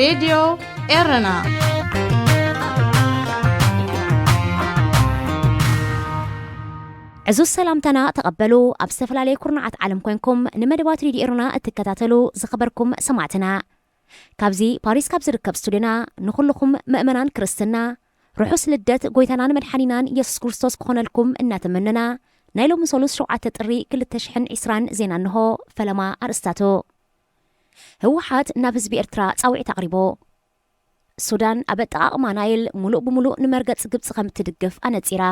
ሬድዮ ኤረና። ዕዙዝ ሰላምታና ተቐበሉ። ኣብ ዝተፈላለየ ኩርናዓት ዓለም ኮንኩም ንመደባት ሬድዮ ኤረና እትከታተሉ ዝኸበርኩም ሰማዕትና፣ ካብዚ ፓሪስ ካብ ዝርከብ ስቱድዮና ንኹልኹም ምእመናን ክርስትና ርሑስ ልደት ጎይታናን መድሓኒናን ኢየሱስ ክርስቶስ ክኾነልኩም እናተመነና፣ ናይ ሎሚ ሰሉስ ሸውዓተ ጥሪ ክልተ ሽሕን ዕስራን ዜና እንሆ። ፈለማ ኣርእስታቱ። ህወሓት ናብ ህዝቢ ኤርትራ ጻውዒት ኣቕሪቡ። ሱዳን ኣብ ኣጠቓቕማ ናይል ሙሉእ ብሙሉእ ንመርገጽ ግብጺ ከም እትድግፍ ኣነጺራ።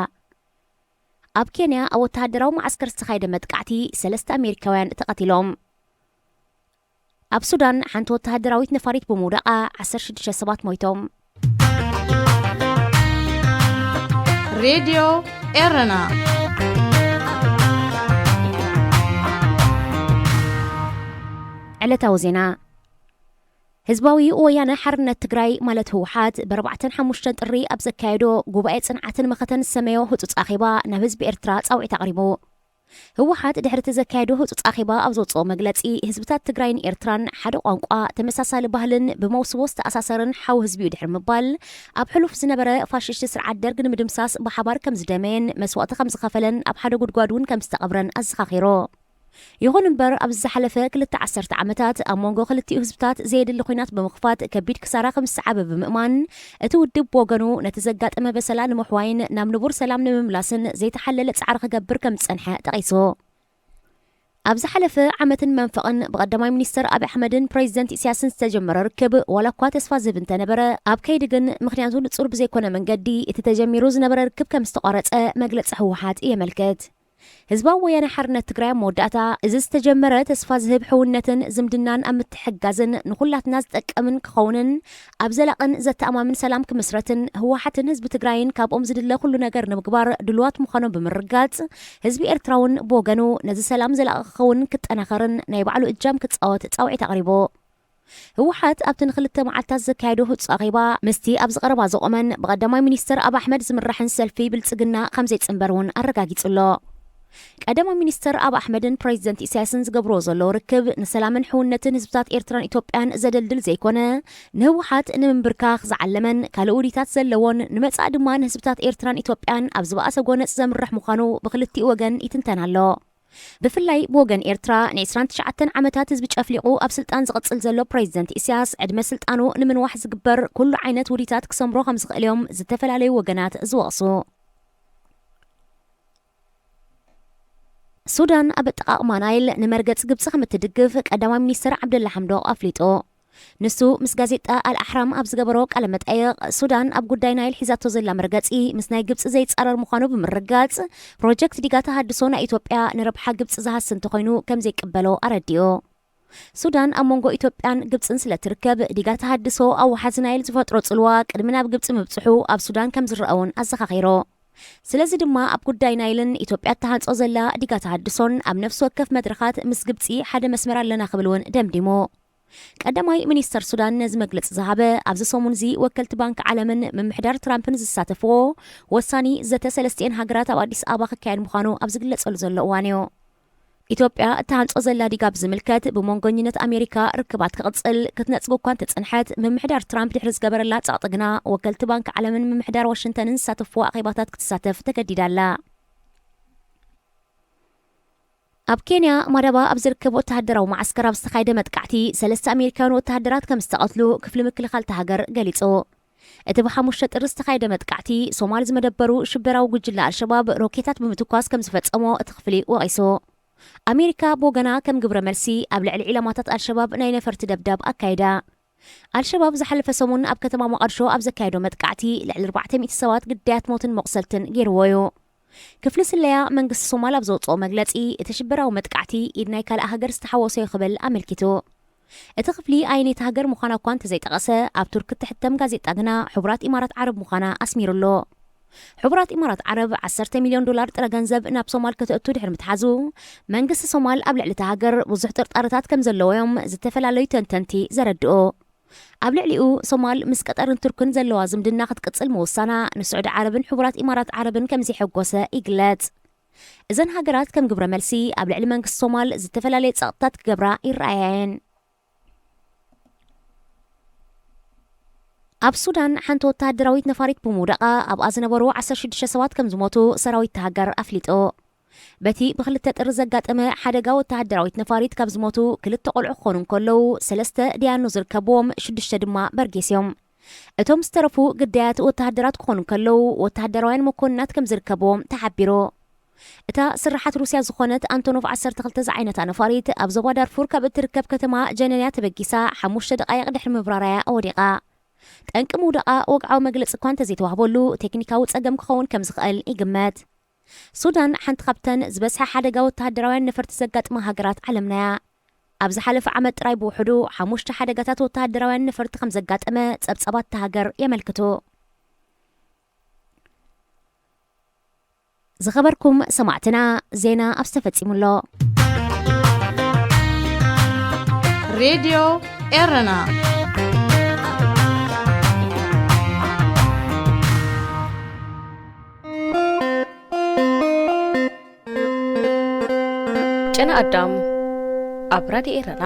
ኣብ ኬንያ ኣብ ወተሃደራዊ መዓስከር ዝተኻየደ መጥቃዕቲ ሰለስተ ኣሜሪካውያን ተቐቲሎም። ኣብ ሱዳን ሓንቲ ወተሃደራዊት ነፋሪት ብምውዳቓ ዓሰርተ ሽዱሽተ ሰባት ሞይቶም። ሬድዮ ኤረና። ዕለታዊ ዜና። ህዝባዊ ወያነ ሓርነት ትግራይ ማለት ህወሓት ብኣርባዕተን ሓሙሽተን ጥሪ ኣብ ዘካየዶ ጉባኤ ጽንዓትን መኸተን ዝሰመዮ ህጹጽ ኣኼባ ናብ ህዝቢ ኤርትራ ጻውዒት ኣቕሪቡ። ህወሓት ድሕሪ እቲ ዘካየዶ ህጹጽ ኣኼባ ኣብ ዘውጽኦ መግለጺ፣ ህዝብታት ትግራይን ኤርትራን ሓደ ቋንቋ፣ ተመሳሳሊ ባህልን ብመውስቦ ዝተኣሳሰርን ሓው ህዝቢ እዩ ድሕሪ ምባል፣ ኣብ ሕሉፍ ዝነበረ ፋሽስቲ ስርዓት ደርግ ንምድምሳስ ብሓባር ከም ዝደመየን መስዋእቲ ከም ዝኸፈለን ኣብ ሓደ ጉድጓድ እውን ከም ዝተቐብረን ኣዘኻኺሩ። ይኹን እምበር፣ ኣብዚ ዝሓለፈ ክልተ ዓሰርተ ዓመታት ኣብ መንጎ ክልቲኡ ህዝብታት ዘየድሊ ኲናት ብምኽፋት ከቢድ ክሳራ ከም ዝሰዓበ ብምእማን፣ እቲ ውድብ ብወገኑ ነቲ ዘጋጠመ በሰላ ንምሕዋይን ናብ ንቡር ሰላም ንምምላስን ዘይተሓለለ ጻዕሪ ክገብር ከም ዝጸንሐ ጠቒሱ። ኣብ ዝሓለፈ ዓመትን መንፈቕን ብቐዳማይ ሚኒስትር ኣብይ ኣሕመድን ፕሬዚደንት ኢሳያስን ዝተጀመረ ርክብ ዋላ እኳ ተስፋ ዝህብ እንተነበረ፣ ኣብ ከይዲ ግን ምኽንያቱ ንጹር ብዘይኮነ መንገዲ እቲ ተጀሚሩ ዝነበረ ርክብ ከም ዝተቋረጸ መግለጺ ህወሓት የመልክት። ህዝባዊ ወያነ ሓርነት ትግራይ ኣብ መወዳእታ፣ እዚ ዝተጀመረ ተስፋ ዝህብ ሕውነትን ዝምድናን ኣብ ምትሕግጋዝን ንኹላትና ዝጠቅምን ክኸውንን ኣብ ዘላቕን ዘተኣማምን ሰላም ክምስረትን ህወሓትን ህዝቢ ትግራይን ካብኦም ዝድለ ኩሉ ነገር ንምግባር ድሉዋት ምዃኖም ብምርጋጽ፣ ህዝቢ ኤርትራ እውን ብወገኑ ነዚ ሰላም ዘላቒ ክኸውን ክጠናኸርን ናይ ባዕሉ እጃም ክጻወት ጻውዒት ኣቕሪቡ። ህወሓት ኣብቲ ንክልተ መዓልታት ዘካየዶ ህጹጽ ኣኼባ ምስቲ ኣብዚ ቀረባ ዝቖመን ብቐዳማይ ሚኒስትር ኣብ ኣሕመድ ዝምራሕን ሰልፊ ብልጽግና ከም ዘይጽንበር እውን ኣረጋጊጹ ኣሎ። ቀዳማይ ሚኒስትር ኣብ ኣሕመድን ፕሬዚደንት ኢሳያስን ዝገብርዎ ዘለዉ ርክብ ንሰላምን ሕውነትን ህዝብታት ኤርትራን ኢትዮጵያን ዘደልድል ዘይኮነ፣ ንህወሓት ንምንብርካኽ ዝዓለመን ካልእ ውዲታት ዘለዎን ንመጻኢ ድማ ንህዝብታት ኤርትራን ኢትዮጵያን ኣብ ዝበኣሰ ጎነጽ ዘምርሕ ምዃኑ ብክልቲኡ ወገን ይትንተን ኣሎ። ብፍላይ ብወገን ኤርትራ ንዕስራን ትሽዓተን ዓመታት ህዝቢ ጨፍሊቑ ኣብ ስልጣን ዝቕጽል ዘሎ ፕሬዚደንት ኢሳያስ ዕድመ ስልጣኑ ንምንዋሕ ዝግበር ኩሉ ዓይነት ውዲታት ክሰምሮ ከም ዝኽእል እዮም ዝተፈላለዩ ወገናት ዝወቕሱ። ሱዳን ኣብ ኣጠቓቕማ ናይል ንመርገጽ ግብጺ ከም እትድግፍ ቀዳማይ ሚኒስትር ዓብደላ ሓምዶቕ ኣፍሊጡ። ንሱ ምስ ጋዜጣ ኣል ኣሕራም ኣብ ዝገበሮ ቃለ መጠይቕ፣ ሱዳን ኣብ ጉዳይ ናይል ሒዛቶ ዘላ መርገጺ ምስ ናይ ግብጺ ዘይጻረር ምዃኑ ብምርጋጽ፣ ፕሮጀክት ዲጋ ተሃድሶ ናይ ኢትዮጵያ ንረብሓ ግብጺ ዝሃሲ እንተኾይኑ ከም ዘይቅበሎ ኣረዲኡ። ሱዳን ኣብ መንጎ ኢትዮጵያን ግብጽን ስለ ትርከብ፣ ዲጋ ተሃድሶ ኣብ ወሓዚ ናይል ዝፈጥሮ ጽልዋ ቅድሚ ናብ ግብጺ ምብጽሑ ኣብ ሱዳን ከም ዝረአ እውን ኣዘኻኺሩ። ስለዚ ድማ ኣብ ጉዳይ ናይልን ኢትዮጵያ እትሃንጾ ዘላ ዲጋ ተሃድሶን ኣብ ነፍሲ ወከፍ መድረኻት ምስ ግብጺ ሓደ መስመር ኣለና ክብል እውን ደምዲሙ። ቀዳማይ ሚኒስተር ሱዳን ነዚ መግለጺ ዝሃበ ኣብዚ ሰሙን እዚ ወከልቲ ባንኪ ዓለምን ምምሕዳር ትራምፕን ዝሳተፍዎ ወሳኒ ዘተ ሰለስቲኤን ሃገራት ኣብ ኣዲስ ኣበባ ክካየድ ምዃኑ ኣብ ዝግለጸሉ ዘሎ እዋን እዩ። ኢትዮጵያ እትሃንጾ ዘላ ዲጋ ብዝምልከት ብመንጎኝነት ኣሜሪካ ርክባት ክቕጽል ክትነጽግ እኳ እንተጸንሐት፣ ምምሕዳር ትራምፕ ድሕሪ ዝገበረላ ጸቕጢ ግና ወከልቲ ባንኪ ዓለምን ምምሕዳር ዋሽንግተንን ዝሳተፍዎ ኣኼባታት ክትሳተፍ ተገዲዳ ኣላ። ኣብ ኬንያ ማዳባ ኣብ ዝርከብ ወተሃደራዊ መዓስከር ኣብ ዝተኻየደ መጥቃዕቲ ሰለስተ ኣሜሪካውያን ወተሃደራት ከም ዝተቐትሉ ክፍሊ ምክልኻል እታ ሃገር ገሊጹ። እቲ ብሓሙሽተ ጥሪ ዝተኻየደ መጥቃዕቲ ሶማል ዝመደበሩ ሽበራዊ ጉጅለ ኣልሸባብ ሮኬታት ብምትኳስ ከም ዝፈጸሞ እቲ ክፍሊ ወቒሱ። ኣሜሪካ ብወገና ከም ግብረ መልሲ ኣብ ልዕሊ ዒላማታት ኣልሸባብ ናይ ነፈርቲ ደብዳብ ኣካይዳ። ኣልሸባብ ዝሓለፈ ሰሙን ኣብ ከተማ መቓድሾ ኣብ ዘካየዶ መጥቃዕቲ ልዕሊ ኣርባዕተ ሚእቲ ሰባት ግዳያት ሞትን መቑሰልትን ገይርዎ እዩ። ክፍሊ ስለያ መንግስቲ ሶማል ኣብ ዘውፅኦ መግለፂ፣ እቲ ሽበራዊ መጥቃዕቲ ኢድ ናይ ካልእ ሃገር ዝተሓወሶ እዩ ክብል ኣመልኪቱ። እቲ ክፍሊ ኣየነይቲ ሃገር ምዃና እኳ እንተዘይጠቐሰ፣ ኣብ ቱርክ እትሕተም ጋዜጣ ግና ሕቡራት ኢማራት ዓረብ ምዃና ኣስሚሩሉ። ሕቡራት ኢማራት ዓረብ ዓሰርተ ሚልዮን ዶላር ጥረ ገንዘብ ናብ ሶማል ከተእቱ ድሕሪ ምትሓዙ፣ መንግስቲ ሶማል ኣብ ልዕሊ እታ ሃገር ብዙሕ ጥርጣረታት ከም ዘለዎ እዮም ዝተፈላለዩ ተንተንቲ ዘረድኡ። ኣብ ልዕሊኡ፣ ሶማል ምስ ቀጠርን ቱርክን ዘለዋ ዝምድና ክትቅጽል ምውሳና ንስዑዲ ዓረብን ሕቡራት ኢማራት ዓረብን ከም ዘየሐጎሰ ይግለጽ። እዘን ሃገራት ከም ግብረ መልሲ ኣብ ልዕሊ መንግስቲ ሶማል ዝተፈላለየ ጸቕጥታት ክገብራ ይረኣያ እየን። ኣብ ሱዳን ሓንቲ ወተሃደራዊት ነፋሪት ብምውዳቓ ኣብኣ ዝነበሩ ዓሰርተ ሽዱሽተ ሰባት ከም ዝሞቱ ሰራዊት እታ ሃገር ኣፍሊጡ። በቲ ብክልተ ጥሪ ዘጋጠመ ሓደጋ ወተሃደራዊት ነፋሪት ካብ ዝሞቱ ክልተ ቆልዑ ክኾኑ እንከለዉ፣ ሰለስተ ደያኑ ዝርከብዎም፣ ሽዱሽተ ድማ በርጌስ እዮም። እቶም ዝተረፉ ግዳያት ወተሃደራት ክኾኑ እንከለዉ፣ ወተሃደራውያን መኮንናት ከም ዝርከብዎም ተሓቢሩ። እታ ስርሓት ሩስያ ዝኾነት ኣንቶኖቭ ዓሰርተ ክልተ ዝዓይነታ ነፋሪት ኣብ ዞባ ዳርፉር ካብ እትርከብ ከተማ ጀነንያ ተበጊሳ ሓሙሽተ ደቓይቕ ድሕሪ ምብራራያ ወዲቓ። ጠንቂ ምውዳቓ ወግዓዊ መግለጺ እኳ እንተዘይተዋህበሉ፣ ቴክኒካዊ ጸገም ክኸውን ከም ዝኽእል ይግመት። ሱዳን ሓንቲ ካብተን ዝበዝሐ ሓደጋ ወተሃደራውያን ነፈርቲ ዘጋጥማ ሃገራት ዓለምናያ። ኣብ ዝሓለፈ ዓመት ጥራይ ብውሕዱ ሓሙሽተ ሓደጋታት ወተሃደራውያን ነፈርቲ ከም ዘጋጠመ ጸብጻባት እታ ሃገር የመልክቱ። ዝኸበርኩም ሰማዕትና፣ ዜና ኣብ ዝተፈጺሙ ኣሎ። ሬድዮ ኤረና። ጨና ኣዳም ኣብ ራድዮ ኤረና።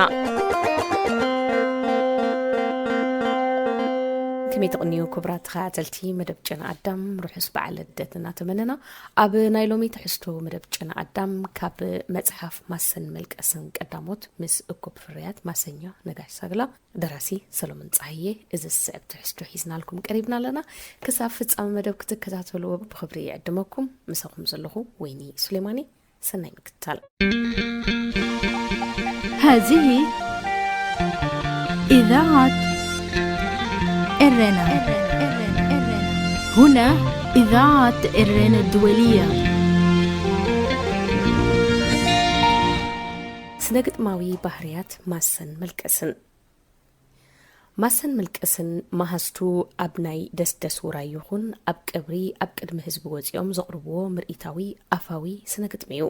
ከመይ ትቕንዩ ክቡራት ተኸታተልቲ መደብ ጨና ኣዳም፣ ርሑስ በዓል ልደት እናተመነና፣ ኣብ ናይ ሎሚ ትሕዝቶ መደብ ጨና ኣዳም ካብ መጽሓፍ ማሰን መልቀስን ቀዳሞት ምስ እኩብ ፍርያት ማሰኛ ነጋሽ ሳግላ፣ ደራሲ ሰሎሞን ጸሃየ፣ እዚ ዝስዕብ ትሕዝቶ ሒዝናልኩም ቀሪብና ኣለና። ክሳብ ፍጻመ መደብ ክትከታተልዎ ብኽብሪ ይዕድመኩም። ምሳኹም ዘለኹ ወይኒ ሱሌማኒ። ሰናይ ምክትታል። هذه إذاعة إرنا. هنا إذاعة إرنا الدولية. ስነ ግጥማዊ ባህርያት ማሰን መልቀስን። ማሰን ምልቀስን መሃዝቱ ኣብ ናይ ደስደስ ውራይ ይኹን ኣብ ቀብሪ ኣብ ቅድሚ ህዝቢ ወጺኦም ዘቕርብዎ ምርኢታዊ ኣፋዊ ስነ ግጥሚ እዩ።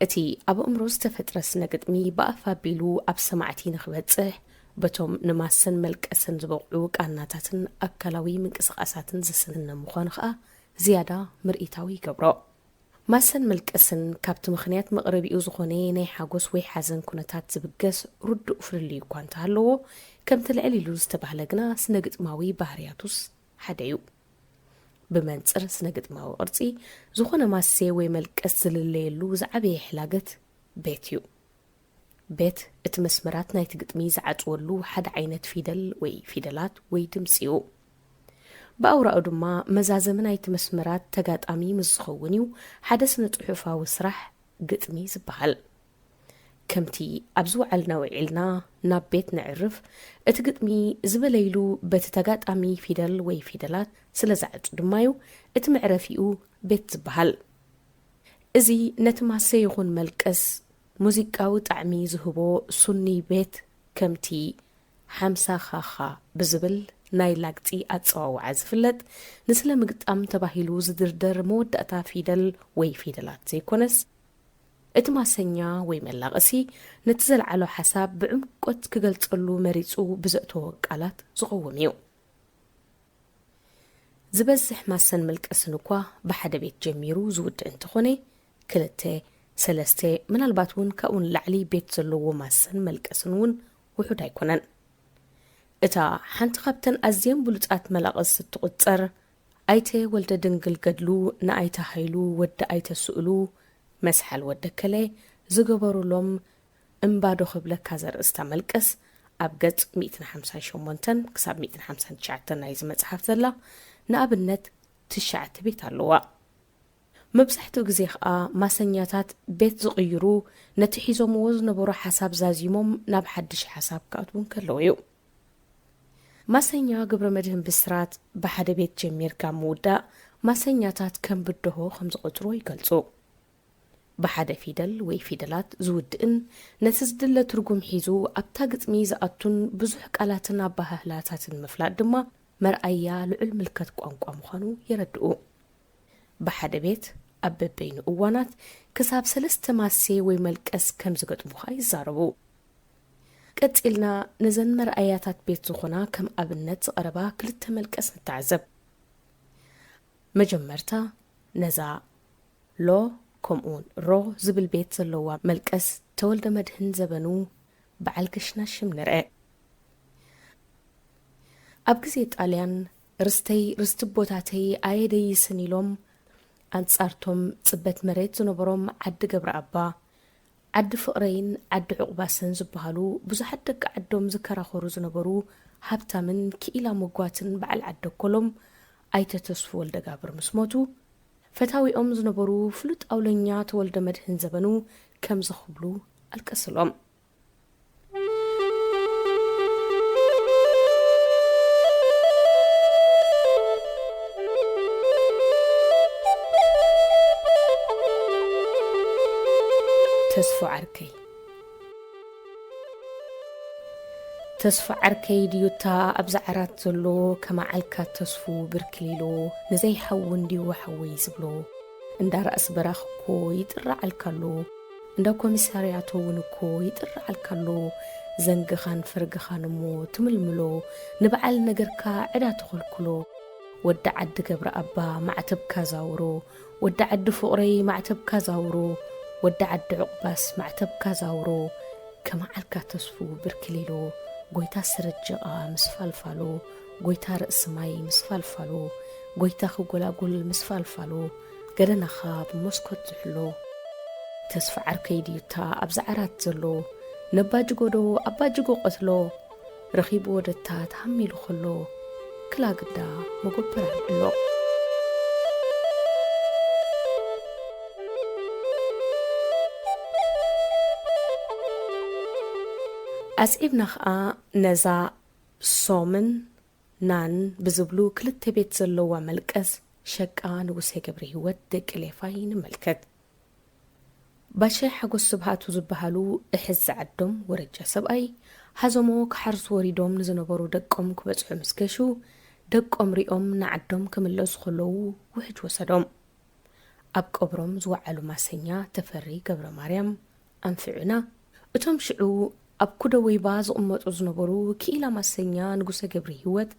እቲ ኣብ ኣእምሮ ዝተፈጥረ ስነ ግጥሚ ብኣፍ ኣቢሉ ኣብ ሰማዕቲ ንኽበጽሕ፣ በቶም ንማሰን መልቀስን ዝበቕዑ ቃናታትን ኣካላዊ ምንቅስቓሳትን ዝስነ ምዃኑ ኸኣ ዝያዳ ምርኢታዊ ይገብሮ። ማሰን ምልቀስን ካብቲ ምኽንያት መቕረቢኡ ዝኾነ ናይ ሓጎስ ወይ ሓዘን ኩነታት ዝብገስ ርዱእ ፍልልይ እኳ እንተሃለዎ፣ ከምቲ ልዕል ኢሉ ዝተባህለ ግና ስነ ግጥማዊ ባህርያቱስ ሓደ እዩ። ብመንጽር ስነ ግጥማዊ ቅርጺ፣ ዝኾነ ማሴ ወይ መልቀስ ዝልለየሉ ዝዓበየ ሕላገት ቤት እዩ። ቤት እቲ መስመራት ናይቲ ግጥሚ ዝዓጽወሉ ሓደ ዓይነት ፊደል ወይ ፊደላት ወይ ድምጺ እዩ። ብኣውራኡ ድማ መዛዘሚ ናይቲ መስመራት ተጋጣሚ ምስ ዝኸውን እዩ ሓደ ስነ ጽሑፋዊ ስራሕ ግጥሚ ዝበሃል። ከምቲ ኣብ ዝወዓልና ውዒልና ናብ ቤት ነዕርፍ፣ እቲ ግጥሚ ዝበለ ኢሉ በቲ ተጋጣሚ ፊደል ወይ ፊደላት ስለ ዝዓጹ ድማ እዩ እቲ መዕረፊኡ ቤት ዝበሃል። እዚ ነቲ ማሰ ይኹን መልቀስ ሙዚቃዊ ጣዕሚ ዝህቦ ሱኒ ቤት ከምቲ ሓምሳ ኻኻ ብዝብል ናይ ላግጺ ኣጸዋውዓ ዝፍለጥ፣ ንስለ ምግጣም ተባሂሉ ዝድርደር መወዳእታ ፊደል ወይ ፊደላት ዘይኮነስ፣ እቲ ማሰኛ ወይ መላቐሲ ነቲ ዘልዓሎ ሓሳብ ብዕምቆት ክገልጸሉ መሪጹ ብዘእተዎ ቃላት ዝቐውም እዩ። ዝበዝሕ ማሰን ምልቀስን እኳ ብሓደ ቤት ጀሚሩ ዝውድእ እንተኾነ፣ ክልተ፣ ሰለስተ፣ ምናልባት እውን ካብኡ ንላዕሊ ቤት ዘለዎ ማሰን መልቀስን እውን ውሑድ ኣይኮነን። እታ ሓንቲ ካብተን ኣዝየን ብሉጻት መላቕስ እትቑጸር፣ ኣይተ ወልደ ድንግል ገድሉ ንኣይተ ሃይሉ ወዲ ኣይተ ስእሉ መስሓል ወደከለ ዝገበሩሎም እምባዶ ክብለካ ዘርእስታ መልቀስ ኣብ ገጽ ሚእትን ሓምሳን ሸሞንተን ክሳብ ሚእትን ሓምሳን ትሽዓተን ናይዚ መጽሓፍ ዘላ ንኣብነት ትሽዓተ ቤት ኣለዋ። መብዛሕትኡ ግዜ ኸኣ ማሰኛታት ቤት ዝቕይሩ ነቲ ሒዞምዎ ዝነበሩ ሓሳብ ዛዚሞም ናብ ሓድሽ ሓሳብ ክኣትዉ እንከለዉ እዩ። ማሰኛ ገብረመድህን ብስራት ብሓደ ቤት ጀሚርካ ምውዳእ ማሰኛታት ከም ብድሆ ከም ዝቖጽርዎ ይገልጹ። ብሓደ ፊደል ወይ ፊደላት ዝውድእን ነቲ ዝድለ ትርጉም ሒዙ ኣብታ ግጥሚ ዝኣቱን ብዙሕ ቃላትን ኣበሃህላታትን ምፍላጥ ድማ መርኣያ ልዑል ምልከት ቋንቋ ምዃኑ የረድኡ። ብሓደ ቤት ኣብ በበይኑ እዋናት ክሳብ ሰለስተ ማሴ ወይ መልቀስ ከም ዝገጥሙ ኸኣ ይዛረቡ። ቀጺልና ነዘን መርኣያታት ቤት ዝኾና ከም ኣብነት ዝቐረባ ክልተ መልቀስ ንተዓዘብ። መጀመርታ ነዛ ሎ ከምኡውን ሮ ዝብል ቤት ዘለዋ መልቀስ ተወልደ መድህን ዘበኑ በዓል ክሽና ሽም ንርአ። ኣብ ግዜ ጣልያን ርስተይ ርስቲ ኣቦታተይ ኣየደይስን ኢሎም ኣንጻርቶም ጽበት መሬት ዝነበሮም ዓዲ ገብረኣባ፣ ዓዲ ፍቕረይን ዓዲ ዑቕባስን ዝበሃሉ ብዙሓት ደቂ ዓዶም ዝከራኸሩ ዝነበሩ ሃብታምን ክኢላ መጓትን በዓል ዓዲ ኣኮሎም ኣይተ ተስፉ ወልደጋብር ምስ ሞቱ፣ ፈታዊኦም ዝነበሩ ፍሉጥ ኣውለኛ ተወልደ መድህን ዘበኑ ከምዚ ክብሉ ኣልቀስሎም። ተስፉ ዓርከይ፣ ተስፉ ዓርከይ ድዩታ ኣብዚ ዓራት ዘሎ ከማዓልካ ተስፉ ብርክሊሎ ንዘይሓዊ እንድዩ ሓወይ ዝብሎ። እንዳ ራእሲ በራኽ እኮ ይጥርዓልካ ኣሎ። እንዳ ኮሚሳርያቶ እውን እኮ ይጥርዓልካ ኣሎ። ዘንግኻን ፈርግኻን እሞ ትምልምሎ፣ ንበዓል ነገርካ ዕዳ ትኸልክሎ። ወዲ ዓዲ ገብረ ኣባ ማዕተብካ ዛውሮ፣ ወዲ ዓዲ ፍቕረይ ማዕተብካ ዛውሮ፣ ወዲ ዓዲ ዑቕባስ ማዕተብካ ዛውሮ። ከመዓልካ ተስፉ ብርክሊሎ፣ ጎይታ ስረጀቓ ምስ ፋልፋሎ፣ ጎይታ ርእሲ ማይ ምስ ፋልፋሎ፣ ጎይታ ክጎላጉል ምስ ፋልፋሎ፣ ገደናኻ ብመስኮት ዝሕሎ። ተስፋ ዓርከይ ድዩታ ኣብዚ ዓራት ዘሎ፣ ነባጅጎ ዶ ኣባጅጎ ቀትሎ፣ ረኺቡ ወደታት ሃም ኢሉ ከሎ፣ ክላግዳ መጎበር ኣልዕሎ። ኣስዒብና ኸኣ ነዛ ሶምን ናን ብዝብሉ ክልተ ቤት ዘለዋ መልቀስ ሸቃ ንጉሴ ገብረሂወት ደቂ ሌፋይ ንመልከት። ባሻይ ሓጎስ ስብሃቱ ዝበሃሉ እሕዝ ዝዓዶም ወረጃ ሰብኣይ፣ ሃዘሞ ክሓርሱ ወሪዶም ንዝነበሩ ደቆም ክበጽሑ ምስ ገሹ፣ ደቆም ሪኦም ንዓዶም ክምለሱ ከለዉ ውሕጅ ወሰዶም። ኣብ ቀብሮም ዝወዓሉ ማሰኛ ተፈሪ ገብረ ማርያም ኣንፍዑና፣ እቶም ሽዑ ኣብ ኩደ ወይባ ዝቕመጡ ዝነበሩ ክኢላ ማሰኛ ንጉሰ ገብረሂወት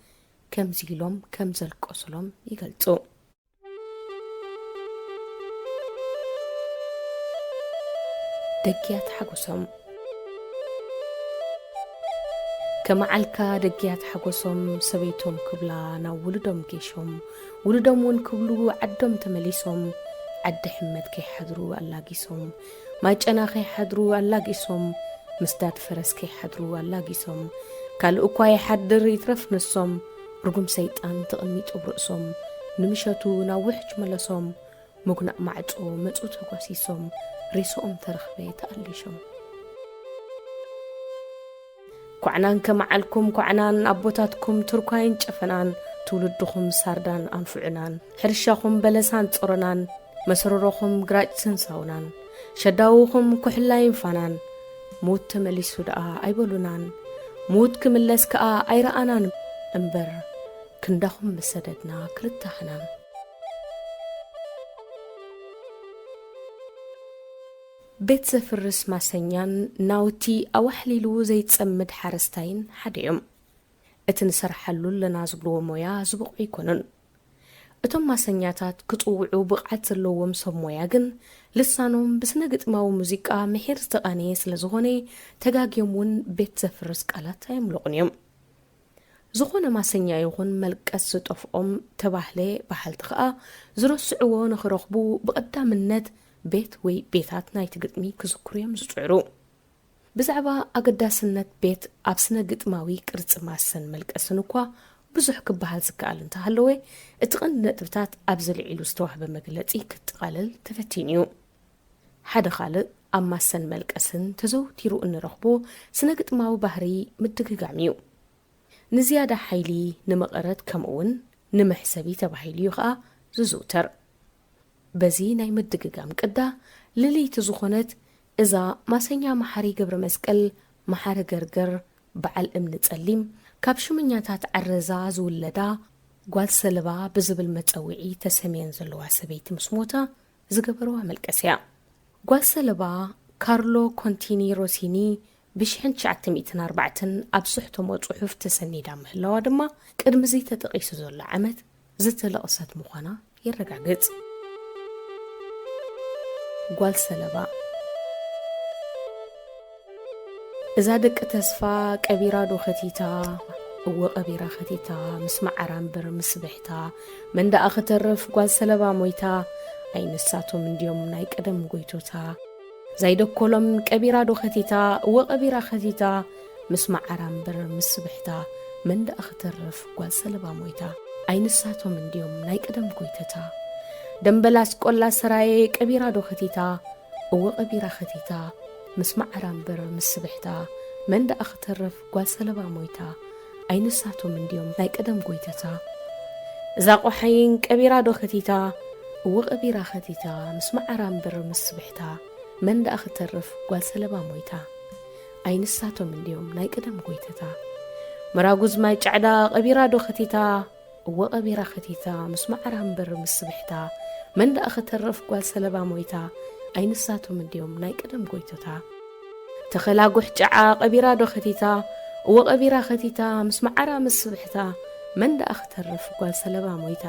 ከምዚ ኢሎም ከም ዘልቀሱሎም ይገልጹ። ደግያት ሓጎሶም። ከመዓልካ ደግያት ሓጎሶም ሰበይቶም ክብላ ናብ ውሉዶም ጌሾም፣ ውሉዶም እውን ክብሉ ዓዶም ተመሊሶም፣ ዓዲ ሕመድ ከይሓድሩ ኣላጊሶም፣ ማጨና ከይሓድሩ ኣላጊሶም፣ ምስዳድ ፈረስ ከይሓድሩ ኣላጊሶም፣ ካልእ እኳ ይሓድር ይትረፍ ንሶም፣ ርጉም ሰይጣን ተቐሚጡ ኣብ ርእሶም፣ ንምሸቱ ናብ ውሕጅ መለሶም፣ ምጉናእ ማዕጾ መጹ ተጓሲሶም፣ ሬስኦም ተረኽበ ተኣሊሾም። ኳዕናን ከመዓልኩም ኳዕናን፣ ኣቦታትኩም ትርኳይን ጨፈናን፣ ትውልድኹም ሳርዳን ኣንፍዑናን፣ ሕርሻኹም በለሳን ጾሮናን፣ መሰረሮኹም ግራጭ ስንሳውናን፣ ሸዳውኹም ኩሕላይን ፋናን፣ ሙት ተመሊሱ ደኣ ኣይበሉናን፣ ሙት ክምለስ ከኣ ኣይረኣናን እምበር፣ ክንዳኹም ምስ ሰደድና ክልተ ሃናን። ቤት ዘፍርስ ማሰኛን ናውቲ ኣዋሕሊሉ ዘይጸምድ ሓረስታይን ሓደ እዮም። እቲ ንሰርሓሉ ኣለና ዝብልዎ ሞያ ዝብቑ ኣይኮኑን። እቶም ማሰኛታት ክጽውዑ ብቕዓት ዘለዎም ሰብ ሞያ ግን ልሳኖም ብስነ ግጥማዊ ሙዚቃ ምሒር ዝተቓነየ ስለ ዝኾነ ተጋግዮም እውን ቤት ዘፍርስ ቃላት ኣየምልቑን እዮም። ዝኾነ ማሰኛ ይኹን መልቀስ ዝጠፍኦም ተባህለ በሃልቲ ኸኣ ዝረስዕዎ ንኽረኽቡ ብቐዳምነት ቤት ወይ ቤታት ናይቲ ግጥሚ ክዝክሩ እዮም ዝጽዕሩ። ብዛዕባ ኣገዳስነት ቤት ኣብ ስነ ግጥማዊ ቅርጺ ማሰን መልቀስን እኳ ብዙሕ ክበሃል ዝከኣል እንተሃለወ፣ እቲ ቀንዲ ነጥብታት ኣብዚ ልዒሉ ዝተዋህበ መግለጺ ክጠቓለል ተፈቲኑ እዩ። ሓደ ካልእ ኣብ ማሰን መልቀስን ተዘውቲሩ እንረኽቦ ስነ ግጥማዊ ባህሪ ምድግጋም እዩ። ንዝያዳ ሓይሊ፣ ንመቐረት ከምኡውን ንመሕሰቢ ተባሂሉ እዩ ኸኣ ዝዝውተር። በዚ ናይ ምድግጋም ቅዳ ልልይቲ ዝኾነት እዛ ማሰኛ መሓሪ ገብረ መስቀል መሓሪ ገርገር በዓል እምኒ ጸሊም ካብ ሽመኛታት ዓረዛ ዝውለዳ ጓል ሰለባ ብዝብል መጸውዒ ተሰምየን ዘለዋ ሰበይቲ ምስ ሞታ ዝገበርዋ መልቀስ እያ። ጓል ሰለባ ካርሎ ኮንቲኒ ሮሲኒ ብሽሕን ትሽዓተ ሚእትን ኣርባዕተን ኣብ ዝሕተሞ ጽሑፍ ተሰኒዳ ምህላዋ ድማ ቅድሚ እዚ ተጠቒሱ ዘሎ ዓመት ዝተለቕሰት ምዃና የረጋግጽ። ጓል ሰለባ እዛ ደቂ ተስፋ ቀቢራ ዶ ኸቲታ፣ እወ ቀቢራ ኸቲታ፣ ምስ መዓራ እምበር ምስ ስብሕታ፣ መን ደኣ ኽተርፍ ጓል ሰለባ ሞይታ፣ ኣይንሳቶም እንድዮም ናይ ቀደም ጎይቶታ። ዛይደኮሎም ቀቢራ ዶ ኸቲታ፣ እወ ቀቢራ ኸቲታ፣ ምስ መዓራ እምበር ምስ ስብሕታ፣ መን ደኣ ኽተርፍ ጓል ሰለባ ሞይታ፣ ኣይንሳቶም እንድዮም ናይ ቀደም ጎይቶታ። ደምበላስ ቆላ ሰራየ ቀቢራ ዶ ኸቲታ፣ እወ ቀቢራ ኸቲታ፣ ምስ መዓራ እምበር ምስ ስብሕታ፣ መን ደኣ ኽተርፍ ጓል ሰለባ ሞይታ፣ ኣይንሳቶም እንድዮም ናይ ቀደም ጎይቶታ። እዛ ቆሓይን ቀቢራ ዶ ኸቲታ፣ እወ ቀቢራ ኸቲታ፣ ምስ መዓራ እምበር ምስ ስብሕታ፣ መን ደኣ ኽተርፍ ጓል ሰለባ ሞይታ፣ ኣይንሳቶም እንድዮም ናይ ቀደም ጎይቶታ። መራጉዝ ማይ ጫዕዳ ቀቢራ ዶ ኸቲታ፣ እወ ቀቢራ ኸቲታ፣ ምስ መዓራ እምበር ምስ ስብሕታ፣ መን ደኣ ኽተርፍ ጓል ሰለባ ሞይታ፣ ኣይንሳቶም እንድዮም ናይ ቀደም ጎይቶታ። ተኸላ ጉሕ ጨዓ ቀቢራ ዶ ኸቲታ፣ እወ ቀቢራ ኸቲታ፣ ምስ መዓራ ምስ ስብሕታ፣ መን ደኣ ኽተርፍ ጓል ሰለባ ሞይታ፣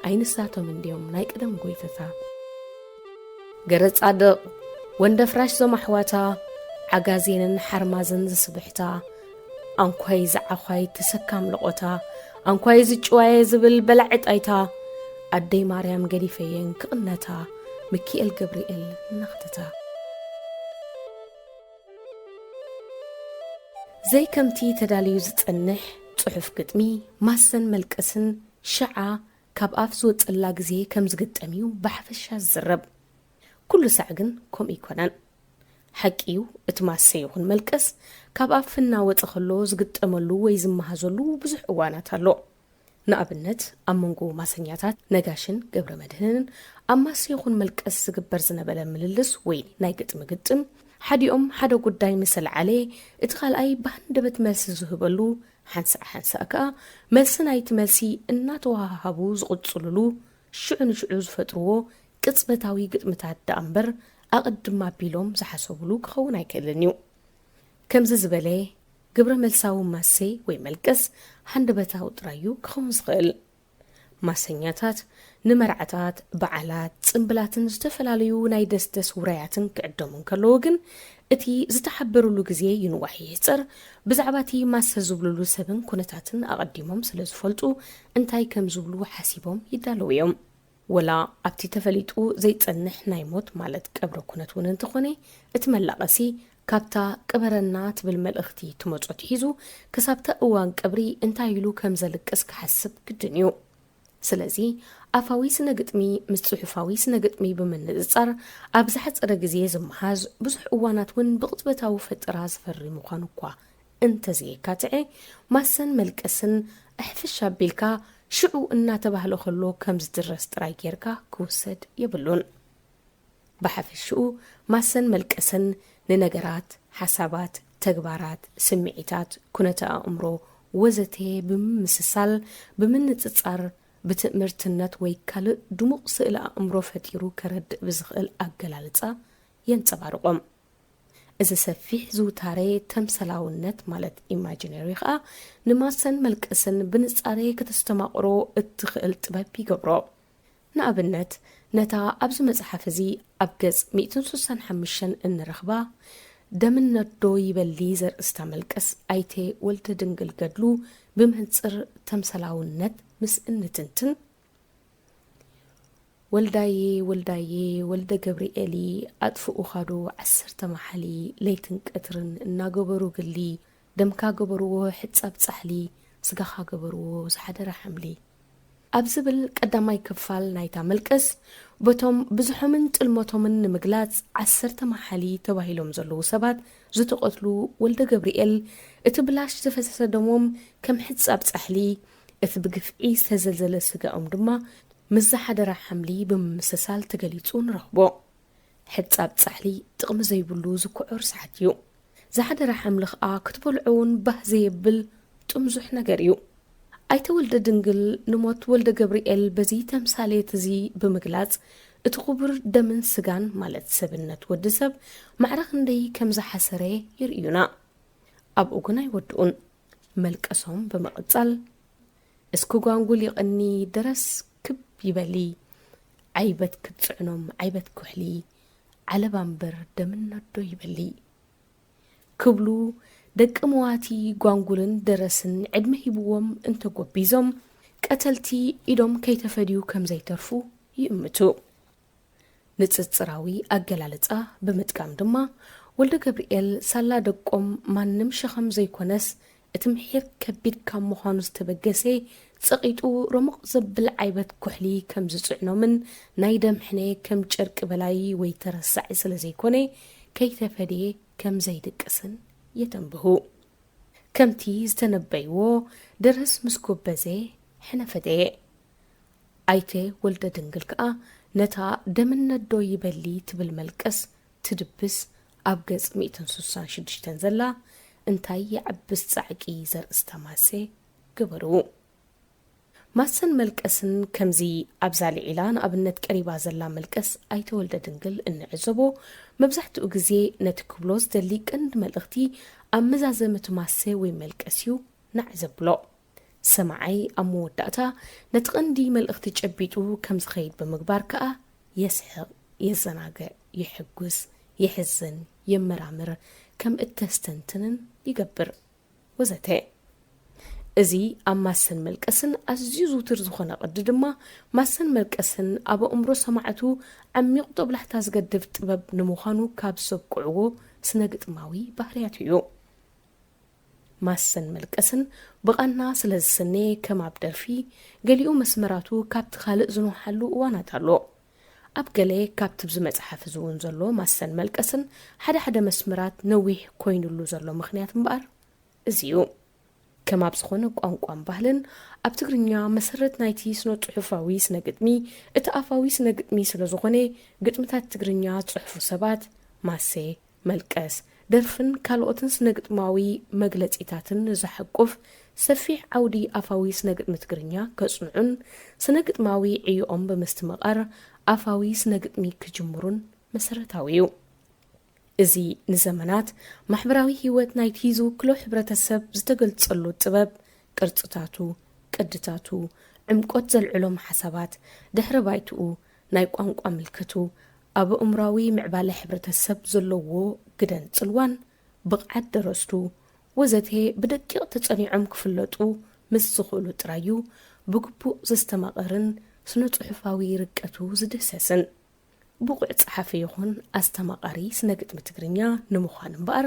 ኣይንሳቶም እንድዮም ናይ ቀደም ጎይቶታ። ገረ ጻድቕ፣ ወንደ ፍራሽ ዞም ኣሕዋታ፣ ዓጋዜንን ሓርማዝን ዝስብሕታ፣ ኣንኳይ ዝዓዃይ ተሰካም ለቖታ፣ ኣንኳይ ዝጭዋየ ዝብል በላዒ ጣይታ፣ ኣደይ ማርያም ገዲፈየን ክቕነታ፣ ሚኪኤል ገብርኤል እናኽተታ። ዘይከምቲ ተዳልዩ ዝጸንሕ ጽሑፍ ግጥሚ፣ ማሰን መልቀስን ሽዓ ካብ ኣፍ ዝወጸላ ግዜ ከም ዝግጠም እዩ ብሓፈሻ ዝዝረብ። ኩሉ ሳዕ ግን ከምኡ ኣይኮነን። ሓቂ እዩ፣ እቲ ማሰ ይኹን መልቀስ ካብ ኣፍ እናወጸ ከሎ ዝግጠመሉ ወይ ዝመሃዘሉ ብዙሕ እዋናት ኣሎ። ንኣብነት፣ ኣብ መንጎ ማሰኛታት ነጋሽን ገብረመድህንን ኣብ ማሰ ይኹን መልቀስ ዝግበር ዝነበረ ምልልስ ወይ ናይ ግጥሚ ግጥም፣ ሓዲኦም ሓደ ጉዳይ ምስ ኣልዓለ፣ እቲ ካልኣይ ብሃንደበት መልሲ ዝህበሉ፣ ሓንሳእ ሓንሳእ ከኣ መልሲ ናይቲ መልሲ እናተወሃሃቡ ዝቕጽሉሉ፣ ሽዑ ንሽዑ ዝፈጥርዎ ቅጽበታዊ ግጥምታት ደኣ እምበር፣ ኣቐድም ኣቢሎም ዝሓሰቡሉ ክኸውን ኣይክእልን እዩ። ከምዚ ዝበለ ግብረ መልሳዊ ማሰ ወይ መልቀስ ሃንደበታዊ ጥራይ እዩ ክኸውን ዝኽእል። ማሰኛታት ንመርዓታት፣ በዓላት፣ ጽምብላትን ዝተፈላለዩ ናይ ደስደስ ውራያትን ክዕደሙ እንከለዉ ግን፣ እቲ ዝተሓበሩሉ ግዜ ይንዋሕ ይሕጸር፣ ብዛዕባ እቲ ማሰ ዝብሉሉ ሰብን ኩነታትን ኣቐዲሞም ስለ ዝፈልጡ፣ እንታይ ከም ዝብሉ ሓሲቦም ይዳለዉ እዮም። ወላ ኣብቲ ተፈሊጡ ዘይጸንሕ ናይ ሞት ማለት ቀብረ ኩነት እውን እንተኾነ፣ እቲ መላቐሲ ካብታ ቅበረና ትብል መልእኽቲ ትመጾ ኣትሒዙ፣ ክሳብታ እዋን ቀብሪ እንታይ ኢሉ ከም ዘልቅስ ክሓስብ ግድን እዩ። ስለዚ፣ ኣፋዊ ስነ ግጥሚ ምስ ጽሑፋዊ ስነ ግጥሚ ብምንጽጻር፣ ኣብ ዝሓጸረ ግዜ ዝመሃዝ፣ ብዙሕ እዋናት እውን ብቕጽበታዊ ፈጠራ ዝፈሪ ምዃኑ እኳ እንተዘየካትዐ፣ ማሰን መልቀስን ኣሕፍሽ ኣቢልካ ሽዑ እናተባህለ ከሎ ከም ዝድረስ ጥራይ ጌርካ ክውሰድ የብሉን። ብሓፈሽኡ፣ ማሰን መልቀስን ንነገራት፣ ሓሳባት፣ ተግባራት፣ ስምዒታት፣ ኩነተ ኣእምሮ ወዘተ ብምምስሳል፣ ብምንጽጻር፣ ብትእምርትነት ወይ ካልእ ድሙቕ ስእሊ ኣእምሮ ፈጢሩ ከረድእ ብዝኽእል ኣገላልጻ የንጸባርቖም። እዚ ሰፊሕ ዝውታረ ተምሰላውነት ማለት ኢማጂነሪ ኸኣ ንማሰን መልቀስን ብንጻረ ከተስተማቕሮ እትኽእል ጥበብ ይገብሮ። ንኣብነት፣ ነታ ኣብዚ መጽሓፍ እዚ ኣብ ገጽ ሚእትን ስሳን ሓሙሽተን እንረኽባ ደምነዶ ይበሊ ዘርእስታ መልቀስ ኣይተ ወልደ ድንግል ገድሉ ብመንጽር ተምሰላውነት ምስ እንትንትን፣ ወልዳየ ወልዳየ ወልደ ገብርኤሊ ኣጥፍኡኻዶ ዓሰርተ መሓሊ ለይትን ቀትርን እናገበሩ ግሊ ደምካ ገበርዎ ሕጻብ ጻሕሊ ስጋኻ ገበርዎ ዝሓደረ ሓምሊ ኣብ ዝብል ቀዳማይ ክፋል ናይታ መልቀስ በቶም ብዝሖምን ጥልመቶምን ንምግላጽ ዓሰርተ መሓሊ ተባሂሎም ዘለዉ ሰባት ዝተቐትሉ ወልደ ገብርኤል እቲ ብላሽ ዝፈሰሰ ደሞም ከም ሕጻብ ጻሕሊ እቲ ብግፍዒ ዝተዘልዘለ ስጋኦም ድማ ምስ ዝሓደረ ሓምሊ ብምምስሳል ተገሊጹ ንረኽቦ። ሕጻብ ጻሕሊ ጥቕሚ ዘይብሉ ዝኩዑር ሰዓት እዩ። ዝሓደረ ሓምሊ ኸኣ ክትበልዖ እውን ባህ ዘየብል ጥምዙሕ ነገር እዩ። ኣይተ ወልደ ድንግል ንሞት ወልደ ገብርኤል በዚ ተምሳሌት እዚ ብምግላጽ እቲ ክቡር ደምን ስጋን ማለት ሰብነት ወዲ ሰብ ማዕረ ክንደይ ከም ዝሓሰረ የርእዩና። ኣብኡ ግን ኣይወድኡን። መልቀሶም ብምቕጻል እስኪ ጓንጉል ይቕኒ ደረስ ክብ ይበሊ፣ ዓይበት ክትጽዕኖም ዓይበት ኩሕሊ፣ ዓለባ እምበር ደምነዶ ይበሊ ክብሉ ደቂ መዋቲ ጓንጉልን ደረስን ዕድመ ሂብዎም እንተጎቢዞም፣ ቀተልቲ ኢዶም ከይተፈድዩ ከም ዘይተርፉ ይእምቱ። ንጽጽራዊ ኣገላልጻ ብምጥቃም ድማ፣ ወልደ ገብርኤል ሳላ ደቆም ማንም ሸኸም ዘይኮነስ፣ እቲ ምሒር ከቢድ ካብ ምዃኑ ዝተበገሰ፣ ጸቒጡ ረሙቕ ዘብል ዓይበት ኩሕሊ ከም ዝጽዕኖምን ናይ ደም ሕነ ከም ጨርቂ በላይ ወይ ተረሳዒ ስለ ዘይኮነ፣ ከይተፈድየ ከም ዘይድቅስን የተንብሁ። ከምቲ ዝተነበይዎ፣ ደረስ ምስ ጎበዘ ሕነ ፈደየ። ኣይተ ወልደ ድንግል ከኣ ነታ ደምነት ዶ ይበሊ ትብል መልቀስ ትድብስ ኣብ ገጽ ሚእትን ስሳን ሽዱሽተን ዘላ እንታይ ይዓብስ ጻዕቂ ዘርእስታ ማሰ ገበርዉ። ማሰን መልቀስን ከምዚ ኣብዛ ልዒላ ንኣብነት ቀሪባ ዘላ መልቀስ ኣይተ ወልደ ድንግል እንዕዘቦ፣ መብዛሕትኡ ግዜ ነቲ ክብሎ ዝደሊ ቀንዲ መልእኽቲ ኣብ መዛዘሚ እቲ ማሰ ወይ መልቀስ እዩ ናዕ ዘብሎ። ሰማዓይ ኣብ መወዳእታ ነቲ ቀንዲ መልእኽቲ ጨቢጡ ከም ዝኸይድ ብምግባር ከኣ የስሕቕ፣ የዘናግዕ፣ የሕጉስ፣ የሕዝን፣ የመራምር፣ ከም እተስተንትንን ይገብር። ወዘተ። እዚ ኣብ ማሰን መልቀስን ኣዝዩ ዝውቱር ዝኾነ ቅዲ ድማ፣ ማሰን መልቀስን ኣብ ኣእምሮ ሰማዕቱ ዓሚቕ ጦብላሕታ ዝገድፍ ጥበብ ንምዃኑ ካብ ዘብቅዕዎ ስነ-ግጥማዊ ባህርያቱ እዩ። ማሰን መልቀስን ብቓና ስለ ዝስነ፣ ከም ኣብ ደርፊ፣ ገሊኡ መስመራቱ ካብቲ ካልእ ዝንውሓሉ እዋናት ኣሎ። ኣብ ገለ ካብቲ ኣብዚ መጽሓፍ እዚ እውን ዘሎ ማሰን መልቀስን ሓደ ሓደ መስመራት ነዊሕ ኮይኑሉ ዘሎ ምኽንያት እምበኣር፣ እዚ እዩ። ከም ኣብ ዝኾነ ቋንቋን ባህልን፣ ኣብ ትግርኛ መሰረት ናይቲ ስነ-ጽሑፋዊ ስነ-ግጥሚ፣ እቲ ኣፋዊ ስነ-ግጥሚ ስለ ዝኾነ፣ ግጥምታት ትግርኛ ዝጽሕፉ ሰባት፣ ማሴ፣ መልቀስ፣ ደርፍን ካልኦትን ስነ-ግጥማዊ መግለጺታትን ንዘሐቁፍ ሰፊሕ ዓውዲ ኣፋዊ ስነ-ግጥሚ ትግርኛ ከጽንዑን፣ ስነ-ግጥማዊ ዕዮኦም ብምስትምቓር ኣፋዊ ስነ-ግጥሚ ክጅምሩን መሰረታዊ እዩ። እዚ ንዘመናት ማሕበራዊ ህይወት ናይቲ ዝውክሎ ሕብረተሰብ ዝተገልጸሉ ጥበብ፣ ቅርጽታቱ፣ ቅድታቱ፣ ዕምቆት ዘልዕሎም ሓሳባት፣ ድሕረ ባይትኡ፣ ናይ ቋንቋ ምልክቱ፣ ኣብ ኣእምራዊ ምዕባለ ሕብረተሰብ ዘለዎ ግደን ጽልዋን፣ ብቕዓት ደረስቱ፣ ወዘተ ብደቂቕ ተጸኒዖም ክፍለጡ ምስ ዝኽእሉ ጥራይ እዩ ብግቡእ ዘስተማቕርን ስነ-ጽሑፋዊ ርቀቱ ዝድህሰስን። ብቑዕ ጸሓፊ ይኹን ኣስተማቓሪ ስነ-ግጥሚ ትግርኛ ንምዃን እምበኣር፣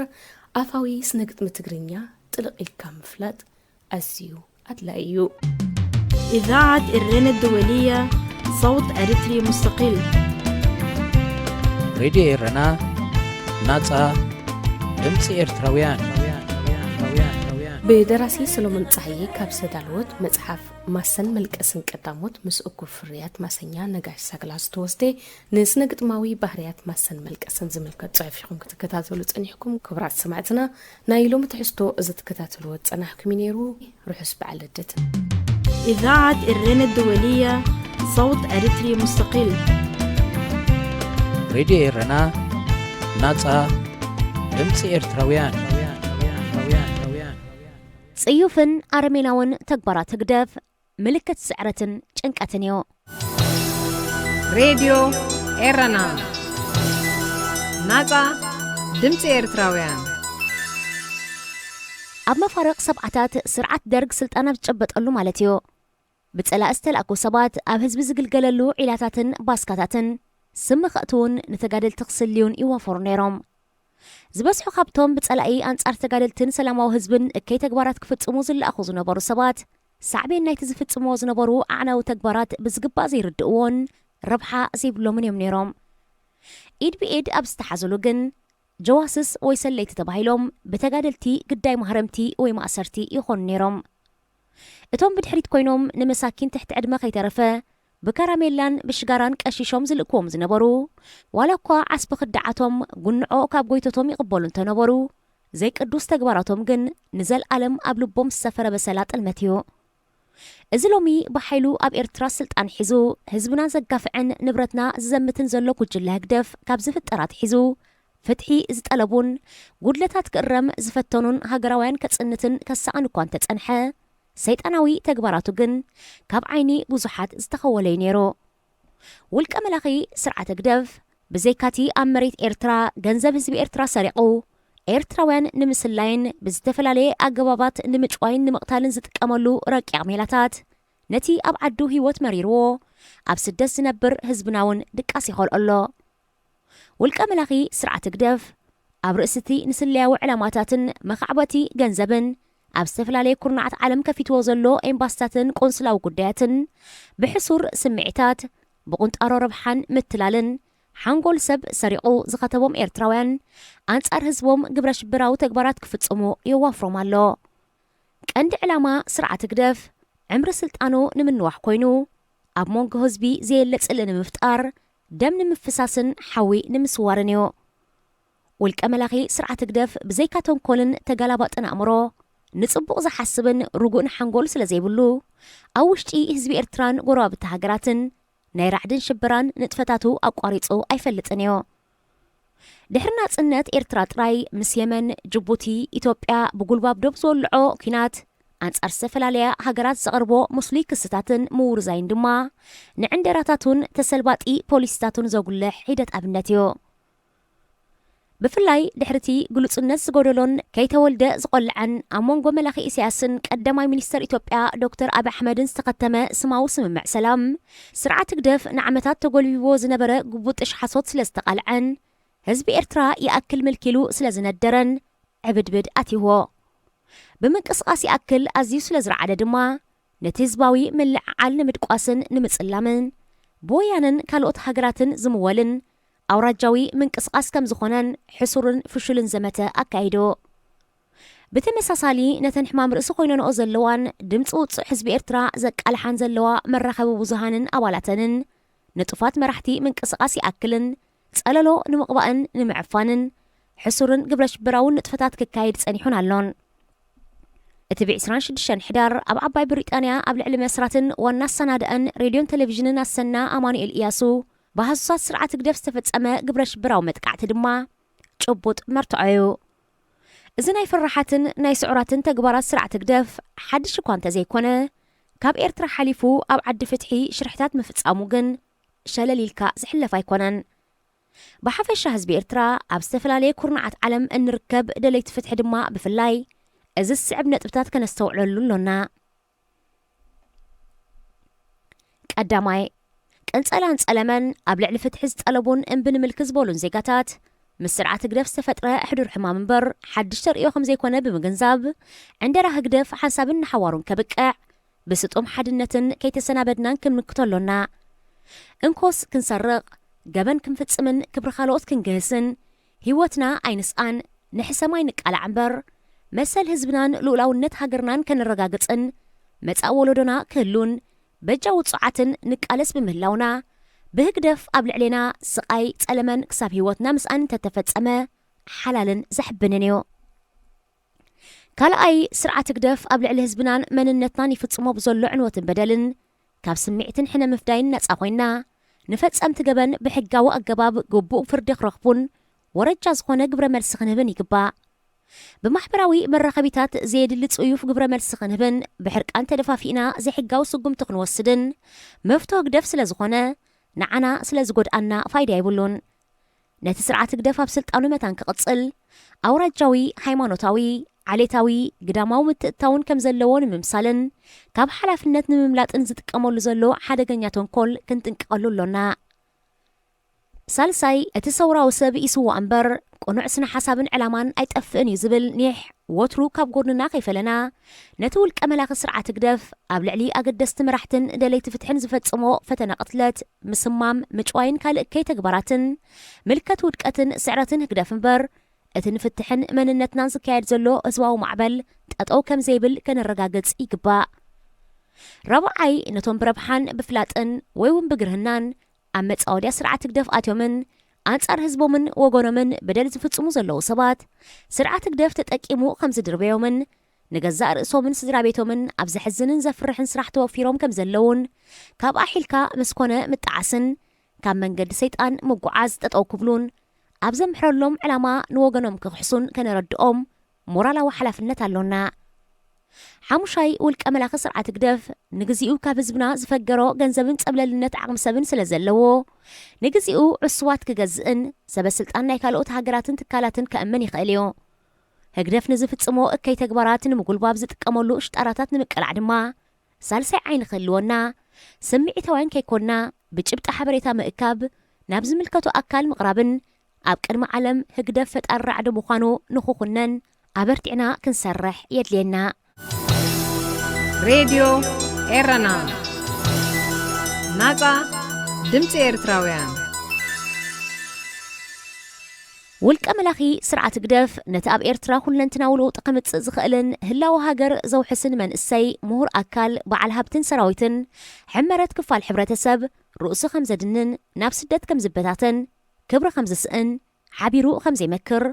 ኣፋዊ ስነ-ግጥሚ ትግርኛ ጥልቕ ኢልካ ምፍላጥ ኣዝዩ ኣድላዪ እዩ። إذاعة إرينا الدولية، صوت أريتري مستقل. ሬድዮ ኤረና፣ ናጻ ድምጺ ኤርትራውያን። ብደራሲ ሰሎሞን ጸሃየ ካብ ዝተዳለወት መጽሓፍ ማሰን መልቀስን ቀዳሞት ምስ እኩብ ፍርያት ማሰኛ ነጋሽ ሳግላ ዝተወስደ ንስነ ግጥማዊ ባህርያት ማሰን መልቀስን ዝምልከት ጽሑፍ ኢኹም ክትከታተሉ ጸኒሕኩም። ክቡራት ሰማዕትና፣ ናይ ሎሚ ትሕዝቶ እዚ ትከታተልዎ ዝጸናሕኩም እዩ ነይሩ። ርሑስ በዓል ልደት። إذاعة إرينا الدولية، صوت أريتري مستقل. ሬድዮ ኤረና፣ ናጻ ድምጺ ኤርትራውያን። ጽዩፍን ኣረሜናውን ተግባራት ህግደፍ ምልክት ስዕረትን ጭንቀትን እዩ። ሬድዮ ኤረና፣ ናጻ ድምጺ ኤርትራውያን። ኣብ መፋርቕ ሰብዓታት ስርዓት ደርግ ስልጣን ኣብ ዝጨበጠሉ ማለት እዩ። ብጸላኢ ዝተላእኩ ሰባት ኣብ ህዝቢ ዝግልገለሉ ዒላታትን ባስካታትን ስም ከእትዉን ንተጋደልቲ ክስልዩን ይዋፈሩ ነይሮም። ዝበዝሑ ካብቶም ብጸላኢ ኣንጻር ተጋደልትን ሰላማዊ ህዝብን እከይ ተግባራት ክፍጽሙ ዝለኣኹ ዝነበሩ ሰባት፣ ሳዕቤን ናይቲ ዝፍጽምዎ ዝነበሩ ኣዕናዊ ተግባራት ብዝግባእ ዘይርድእዎን ረብሓ ዘይብሎምን እዮም ነይሮም። ኢድ ብኢድ ኣብ ዝተሓዙሉ ግን፣ ጀዋስስ ወይ ሰለይቲ ተባሂሎም ብተጋደልቲ ግዳይ ማህረምቲ ወይ ማእሰርቲ ይኾኑ ነይሮም። እቶም ብድሕሪት ኮይኖም ንመሳኪን ትሕቲ ዕድመ ከይተረፈ ብካራሜላን ብሽጋራን ቀሺሾም ዝልእክዎም ዝነበሩ፣ ዋላ እኳ ዓስቢ ክዳዓቶም ጉንዖ ካብ ጎይቶቶም ይቕበሉ እንተነበሩ፣ ዘይቅዱስ ተግባራቶም ግን ንዘልኣለም ኣብ ልቦም ዝሰፈረ በሰላ ጥልመት እዩ። እዚ ሎሚ ብሓይሉ ኣብ ኤርትራ ስልጣን ሒዙ ህዝብና ዘጋፍዕን ንብረትና ዝዘምትን ዘሎ ጉጅለ ህግደፍ ካብ ዝፍጠር ኣትሒዙ ፍትሒ ዝጠለቡን ጉድለታት ክእረም ዝፈተኑን ሃገራውያን ከጽንትን ከሳእን እኳ እንተጸንሐ፣ ሰይጣናዊ ተግባራቱ ግን ካብ ዓይኒ ብዙሓት ዝተኸወለ እዩ ነይሩ። ውልቀ መላኺ ስርዓት ህግደፍ ብዘይካቲ ኣብ መሬት ኤርትራ ገንዘብ ህዝቢ ኤርትራ ሰሪቑ ኤርትራውያን ንምስላይን ብዝተፈላለየ ኣገባባት ንምጭዋይን ንምቕታልን ዝጥቀመሉ ረቂቕ ሜላታት፣ ነቲ ኣብ ዓዱ ህይወት መሪርዎ ኣብ ስደት ዝነብር ህዝብና እውን ድቃስ ይኸልኦ ኣሎ። ውልቀ መላኺ ስርዓት ህግደፍ፣ ኣብ ርእሲ እቲ ንስለያዊ ዕላማታትን መኻዕበቲ ገንዘብን ኣብ ዝተፈላለየ ኩርናዓት ዓለም ከፊትዎ ዘሎ ኤምባስታትን ቆንስላዊ ጉዳያትን፣ ብሕሱር ስምዒታት፣ ብቁንጣሮ ረብሓን ምትላልን ሓንጎል ሰብ ሰሪቑ ዝኸተቦም ኤርትራውያን፣ ኣንጻር ህዝቦም ግብረ ሽበራዊ ተግባራት ክፍጽሙ የዋፍሮም ኣሎ። ቀንዲ ዕላማ ስርዓት ህግደፍ፣ ዕምሪ ስልጣኑ ንምንዋሕ ኮይኑ፣ ኣብ መንጎ ህዝቢ ዘየለ ጽልኢ ንምፍጣር፣ ደም ንምፍሳስን ሓዊ ንምስዋርን እዩ። ውልቀ መላኺ ስርዓት ህግደፍ ብዘይካ ተንኮልን ተጋላባጥን ኣእምሮ፣ ንጽቡቕ ዝሓስብን ርጉእን ሓንጎል ስለ ዘይብሉ፣ ኣብ ውሽጢ ህዝቢ ኤርትራን ጎረባብቲ ሃገራትን ናይ ራዕድን ሽበራን ንጥፈታቱ ኣቋሪጹ ኣይፈልጥን እዩ። ድሕሪ ናጽነት ኤርትራ ጥራይ፣ ምስ የመን፣ ጅቡቲ፣ ኢትዮጵያ ብጉልባብ ዶብ ዝወልዖ ኲናት፣ ኣንጻር ዝተፈላለያ ሃገራት ዘቕርቦ ምስሉይ ክስታትን ምውርዛይን ድማ፣ ንዕንደራታቱን ተሰልባጢ ፖሊሲታቱን ዘጉልሕ ሒደት ኣብነት እዩ። ብፍላይ ድሕሪቲ ግሉጽነት ዝጎደሎን ከይተወልደ ዝቖልዐን ኣብ መንጎ መላኺ ኢሳያስን ቀዳማይ ሚኒስተር ኢትዮጵያ ዶክተር ኣብይ ኣሕመድን ዝተኸተመ ስማዊ ስምምዕ ሰላም፣ ስርዓት ህግደፍ ንዓመታት ተጎልቢብዎ ዝነበረ ግቡጥሽ ሓሶት ስለ ዝተቓልዐን፣ ህዝቢ ኤርትራ ይኣክል ምልኪሉ ስለ ዝነደረን ዕብድብድ ኣትይዎ። ብምንቅስቓስ ይኣክል ኣዝዩ ስለ ዝረዓደ ድማ፣ ነቲ ህዝባዊ ምልዕዓል ንምድቋስን ንምጽላምን፣ ብወያነን ካልኦት ሃገራትን ዝምወልን ኣውራጃዊ ምንቅስቓስ ከም ዝኾነን ሕሱርን ፍሹልን ዘመተ ኣካይዱ። ብተመሳሳሊ፣ ነተን ሕማም ርእሲ ኮይነንኦ ዘለዋን ድምፂ ውፁዕ ህዝቢ ኤርትራ ዘቃልሓን ዘለዋ መራኸቢ ብዙሃንን ኣባላተንን፣ ንጡፋት መራሕቲ ምንቅስቓስ ይኣክልን ጸለሎ ንምቕባእን ንምዕፋንን ሕሱርን ግብረ ሽበራውን ንጥፈታት ክካየድ ጸኒሑን ኣሎን። እቲ ብ ዕስራን ሽዱሽተን ሕዳር ኣብ ዓባይ ብሪጣንያ ኣብ ልዕሊ መስራትን ዋና ኣሰናዳእን ሬድዮን ቴሌቪዥንን ኣሰና ኣማኑኤል ኢያሱ ብሃሱሳት ስርዓት ህግደፍ ዝተፈጸመ ግብረ ሽበራዊ መጥቃዕቲ ድማ ጭቡጥ መርትዖ እዩ። እዚ ናይ ፍርሓትን ናይ ስዑራትን ተግባራት ስርዓት ህግደፍ ሓድሽ እኳ እንተዘይኮነ፣ ካብ ኤርትራ ሓሊፉ ኣብ ዓዲ ፍትሒ ሽርሕታት ምፍጻሙ ግን ሸለል ኢልካ ዝሕለፍ ኣይኮነን። ብሓፈሻ ህዝቢ ኤርትራ፣ ኣብ ዝተፈላለየ ኩርናዓት ዓለም እንርከብ ደለይቲ ፍትሒ ድማ ብፍላይ፣ እዚ ዝስዕብ ነጥብታት ከነስተውዕለሉ ኣሎና። ቀዳማይ፣ ቅንጸላን ጸለመን ኣብ ልዕሊ ፍትሒ ዝጠለቡን እምቢ ንምልኪ ዝበሉን ዜጋታት፣ ምስ ስርዓት ህግደፍ ዝተፈጥረ ሕዱር ሕማም እምበር፣ ሓድሽ ተርእዮ ከም ዘይኮነ ብምግንዛብ፣ ዕንደራ ህግደፍ ሓንሳብን ንሓዋሩን ከብቅዕ፣ ብስጡም ሓድነትን ከይተሰናበድናን ክንምክቶ ኣሎና። እንኮስ ክንሰርቕ፣ ገበን ክንፍጽምን ክብሪ ካልኦት ክንግህስን፣ ህይወትና ኣይንስኣን፣ ንሕሰም ኣይንቃላዕ እምበር፣ መሰል ህዝብናን ልኡላውነት ሃገርናን ከነረጋግጽን፣ መጻኢ ወለዶና ክህሉን፣ በጃ ውጹዓትን ንቃለስ ብምህላውና፣ ብህግደፍ ኣብ ልዕሌና ስቓይ ጸለመን ክሳብ ህይወትና ምስኣን እንተተፈጸመ፣ ሓላልን ዘሕብንን እዩ። ካልኣይ፣ ስርዓት ህግደፍ ኣብ ልዕሊ ህዝብናን መንነትናን ይፍጽሞ ብዘሎ ዕንወትን በደልን፣ ካብ ስምዒትን ሕነ ምፍዳይን ነጻ ኮይና፣ ንፈጸምቲ ገበን ብሕጋዊ ኣገባብ ግቡእ ፍርዲ ክረኽቡን ወረጃ ዝኾነ ግብረ መልሲ ክንህብን ይግባእ። ብማሕበራዊ መራኸቢታት ዘየድሊ ጽዩፍ ግብረ መልሲ ክንህብን ብሕርቃን ተደፋፊእና ዘይሕጋዊ ስጉምቲ ክንወስድን መፍቶ ህግደፍ ስለ ዝኾነ፣ ንዓና ስለ ዝጎድኣና ፋይዳ የብሉን። ነቲ ስርዓት ህግደፍ ኣብ ስልጣኑ መታን ክቕጽል፣ ኣውራጃዊ፣ ሃይማኖታዊ፣ ዓሌታዊ፣ ግዳማዊ ምትእትታውን ከም ዘለዎ ንምምሳልን፣ ካብ ሓላፍነት ንምምላጥን ዝጥቀመሉ ዘሎ ሓደገኛ ተንኮል ክንጥንቀቐሉ ኣሎና። ሳልሳይ፣ እቲ ሰውራዊ ሰብ ይስዋእ እምበር፣ ቅኑዕ ስነ ሓሳብን ዕላማን ኣይጠፍእን እዩ ዝብል ኒሕ፣ ወትሩ ካብ ጎድንና ከይፈለና፣ ነቲ ውልቀ መላኺ ስርዓት ህግደፍ፣ ኣብ ልዕሊ ኣገደስቲ መራሕትን ደለይቲ ፍትሕን ዝፈጽሞ ፈተነ ቅትለት፣ ምስማም፣ ምጭዋይን ካልእ እከይ ተግባራትን፣ ምልከት ውድቀትን ስዕረትን ህግደፍ እምበር፣ እቲ ንፍትሕን መንነትናን ዝካየድ ዘሎ ህዝባዊ ማዕበል ጠጠው ከም ዘይብል ከነረጋግጽ ይግባእ። ራብዓይ፣ ነቶም ብረብሓን ብፍላጥን ወይ እውን ብግርህናን ኣብ መጻወድያ ስርዓት ህግደፍ ኣትዮምን ኣንጻር ህዝቦምን ወገኖምን በደል ዝፍጽሙ ዘለዉ ሰባት፣ ስርዓት ህግደፍ ተጠቂሙ ከም ዝድርበዮምን ንገዛእ ርእሶምን ስድራ ቤቶምን ኣብ ዘሕዝንን ዘፍርሕን ስራሕ ተወፊሮም ከም ዘለዉን፣ ካብ ኣሒልካ ምስ ኮነ ምጥዓስን ካብ መንገዲ ሰይጣን ምጉዓዝ ጠጠው ክብሉን፣ ኣብ ዘምሕረሎም ዕላማ ንወገኖም ክኽሕሱን ከነረድኦም ሞራላዊ ሓላፍነት ኣሎና። ሓሙሻይ፣ ውልቀ መላኺ ስርዓት ህግደፍ ንግዚኡ ካብ ህዝብና ዝፈገሮ ገንዘብን ጸብለልነት ዓቕሚ ሰብን ስለ ዘለዎ፣ ንግዚኡ ዕሱባት ክገዝእን ሰበ ስልጣን ናይ ካልኦት ሃገራትን ትካላትን ከእምን ይኽእል እዩ። ህግደፍ ንዝፍጽሞ እከይ ተግባራት ንምጉልባብ ዝጥቀመሉ ሽጣራታት ንምቅላዕ ድማ፣ ሳልሳይ ዓይኒ ክህልወና፣ ስምዒታውያን ከይኮንና፣ ብጭብጢ ሓበሬታ ምእካብ፣ ናብ ዝምልከቶ ኣካል ምቕራብን ኣብ ቅድሚ ዓለም ህግደፍ ፈጣሪ ራዕዲ ምዃኑ ንኽኹነን ኣበርቲዕና ክንሰርሕ የድልየና። ሬድዮ ኤረና፣ ናጻ ድምጺ ኤርትራውያን። ውልቀ መላኺ ስርዓት ህግደፍ ነቲ ኣብ ኤርትራ ኩለንትናዊ ለውጢ ከምጽእ ዝኽእልን ህላወ ሃገር ዘውሕስን መንእሰይ፣ ምሁር ኣካል፣ በዓል ሃብትን ሰራዊትን፣ ሕመረት ክፋል ሕብረተሰብ ርእሱ ከም ዘድንን፣ ናብ ስደት ከም ዝበታተን፣ ክብሪ ከም ዝስእን፣ ሓቢሩ ከም ዘይመክር፣